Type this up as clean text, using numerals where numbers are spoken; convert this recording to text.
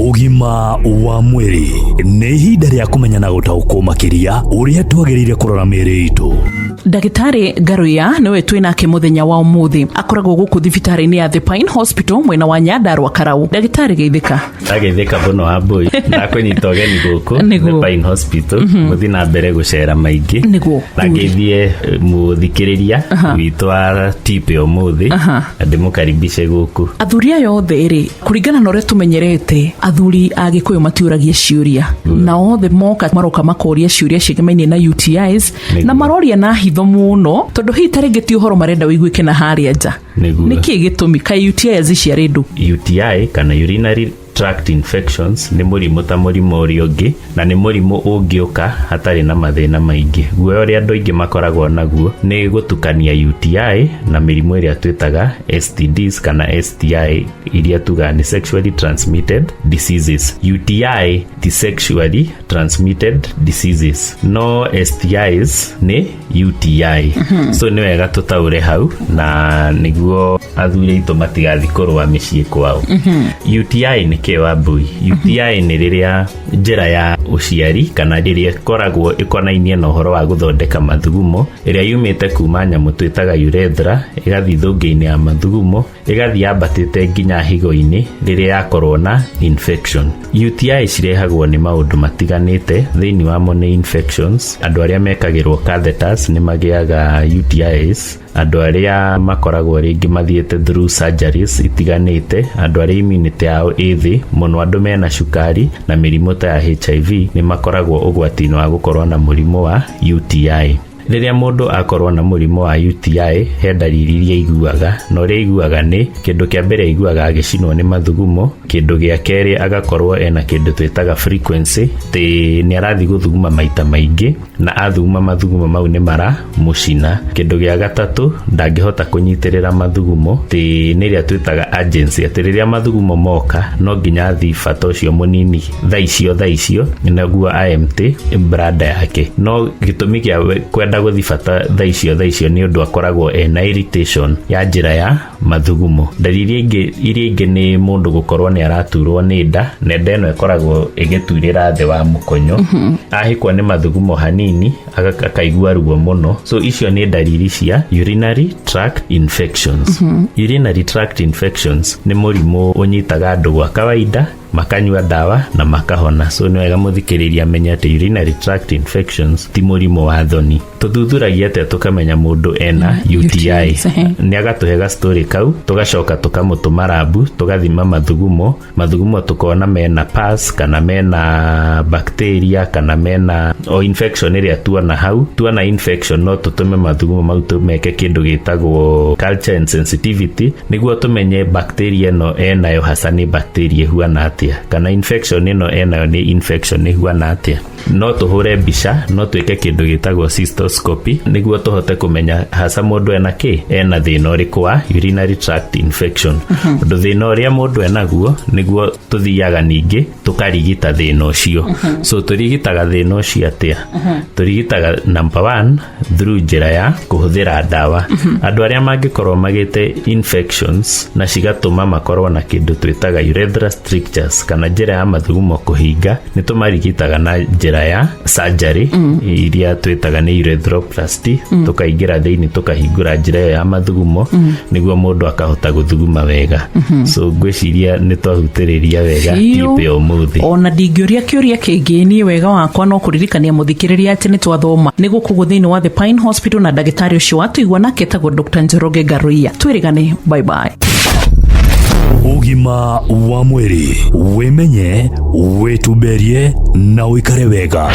Ũgima wa mwĩrĩ nĩ ihinda rĩa kũmenya na gũtaũkwo makĩria ũrĩa twagĩrĩire kũrora mĩĩrĩ itũ. Ndagĩtarĩ Ngaruiya nĩwe twĩ nake mũthenya wa ũmũthĩ, akoragwo gũkũ thibitarĩ-inĩ ya The Pine Hospital mwena wa Nyandarua Karau. Ndagĩtarĩ, geithĩka. Ndageithĩka mũno, Wambui. Ndakũnyita ũgeni gũkũ The Pine Hospital. Mũthiĩ na mbere gũcera maingĩ. Na ngeithie mũthikĩrĩria witũ wa tipe ũmũthĩ na ndĩmũkaribishe gũkũ. Athuri aya othe rĩ, kũringana na ũrĩa tũmenyerete, athuri a Gĩkũyũ matiũragia ciũria, na othe moka maroka makoria ciũria ciĩgemainie na UTIs na maroria na hitho mũno, tondũ hihi ta rĩngĩ ti ũhoro marenda ũiguĩke na harĩa nja. Nĩkĩ gĩtũmi kaĩ UTIs ciarĩ ndũ? UTI kana urinary tract infections nĩ mũrimũ ta mũrimũ ũrĩa ũngĩ, na nĩ mũrimũ ũngĩũka hatarĩ na mathĩna maingĩ. Guoya ũrĩa andũ aingĩ makoragwo naguo nĩ gũtukania UTI na mĩrimũ ĩrĩa twĩtaga STDs kana STI, iria tugaga nĩ sexually transmitted diseases. UTI ti sexually transmitted diseases, no STIs nĩ UTI. So nĩ wega tũtaũre hau na nĩguo athuri aitũ matigathiĩ kũrũa mĩciĩ kwao. UTI nĩ kĩ, Wambui? UTI nĩ rĩrĩa njĩra ya ũciari kana rĩrĩa ĩkoragwo ĩkonainie na ũhoro wa gũthondeka mathugumo, ĩrĩa yumĩte kuma nyamũ twĩtaga urethra, ĩgathiĩ thũngĩ-inĩ ya mathugumo, ĩgathiĩ yambatĩte nginya higo-inĩ, rĩrĩa yakorwo na infection. UTI cirehagwo nĩ maũndũ matiganĩte, thĩinĩ wamo nĩ infections. Andũ arĩa mekagĩrwo catheters nĩ magĩaga UTIs, andũ arĩa makoragwo rĩngĩ mathiĩte through surgeries itiganĩte, andũ arĩa immunity yao ĩ thĩ mũno, andũ mena cukari na mĩrimũ ta ya HIV nĩ makoragwo ũgwati-inĩ wa gũkorwo na mũrimũ wa UTI. Rĩrĩa mũndũ akorwo na mũrimũ wa UTI, he ndariri iria aiguaga, na ũrĩa aiguaga nĩ kĩndũ kĩa mbere, aiguaga agĩcinwo nĩ mathugumo. Kĩndũ gĩa kerĩ, agakorwo ena kĩndũ twĩtaga frequency, atĩ nĩ arathiĩ gũthuguma maita maingĩ, na athuguma mathugumo mau nĩ maramũcina. Kĩndũ gĩa gatatũ, ndangĩhota kũnyitĩrĩra mathugumo, atĩ nĩ ĩrĩa twĩtaga urgency, atĩ rĩrĩa mathugumo moka no nginya athiĩ bata ũcio mũnini thaa icio thaa icio nĩguo aempty bladder yake. No gĩtũmi gĩa kwenda gũthiĩ bata thaa icio thaa icio nĩ ũndũ akoragwo ena irritation ya njĩra ya mathugumo. Ndariri ingĩ iria ingĩ nĩ mũndũ gũkorwo nĩ araturwo nĩ nda, na nda ĩno ĩkoragwo ĩgĩturĩra thĩ wa mũkonyo. Ahĩkwo nĩ mathugumo hanini akaigua ruo mũno. So icio nĩ ndariri cia urinary tract infections. Urinary tract infections nĩ mũrimũ ũnyitaga andũ gwa kawaida, makanyua ndawa na makahona. So nĩ wega mũthikĩrĩria amenye atĩ urinary tract infections ti mũrimũ wa thoni. Tũthuthuragia atĩa tũkamenya mũndũ ena UTI? UTIs, ehe. Nĩ agatũhe gastori kau, tũgacoka tũkamũtũma lab, tũgathima mathugumo. Mathugumo tũkona mena pus kana mena bacteria kana mena o infection ĩrĩa tuona hau. Tuona infection, no tũtũme mathugumo mau tũmeke kĩndũ gĩtagwo culture and sensitivity, nĩguo tũmenye bacteria ĩno enayo hasa nĩ bacteria ĩhuana atĩa, kana infection ĩno enayo nĩ infection ĩhuana atĩa. No tũhũre mbica, no twĩke kĩndũ gĩtagwo cystoscopy, nĩguo tũhote kũmenya hasa mũndũ ena kĩ, ena thĩna ũrĩkũ wa urinary tract infection. Ũndũ thĩna ũrĩa mũndũ enaguo nĩguo tũthiaga ningĩ tũkarigita thĩna ũcio. So tũrigitaga thĩna ũcio atĩa? Tũrigitaga number one through njĩra ya kũhũthĩra ndawa. Andũ arĩa mangĩkorwo magĩte infections na cigatũma makorwo na kĩndũ twĩtaga urethra strictures kana njĩra ya mathugumo kũhinga, nĩ tũmarigitaga na njĩra ya surgery iria twĩtaga nĩ urethroplasty. Tũkaingĩra thĩinĩ, tũkahingũra njĩra ĩyo ya mathugumo nĩguo mũndũ akahota gũthuguma wega. So ngwĩciria nĩ twahutĩrĩria wega Biũ. tipe ũmũthĩ. Ona ndingĩũria kĩũria kĩngĩ niĩ. Wega wakwa no kũririkania mũthikĩrĩria atĩ nĩ twathoma nĩ gũkũ thĩinĩ wa The Pine Hospital, na ndagĩtarĩ ũcio watũigua nake etagwo Dr. Njoroge Ngaruiya. Twĩrĩgane, bye bye. Ũgima wa mwĩrĩ: wĩmenye, wĩtumberie na ũikare wega.